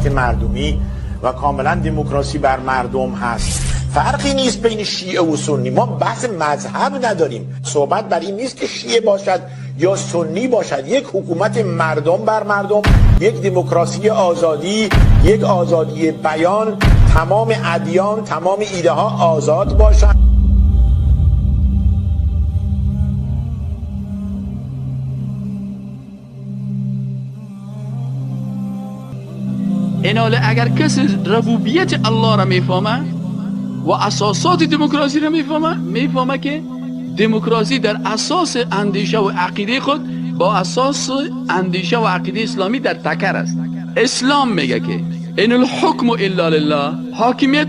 حکومت مردمی و کاملا دموکراسی بر مردم هست. فرقی نیست بین شیعه و سنی، ما بحث مذهب نداریم، صحبت بر این نیست که شیعه باشد یا سنی باشد. یک حکومت مردم بر مردم، یک دموکراسی آزادی، یک آزادی بیان، تمام ادیان، تمام ایده ها آزاد باشند. ایناله اگر کسی ربوبیت الله را میفهمه و اساسات دموکراسی را میفهمه، میفهمه که دموکراسی در اساس اندیشه و عقیده خود با اساس اندیشه و عقیده اسلامی در تکر است. اسلام میگه که ان الحکم الا لله، حاکمیت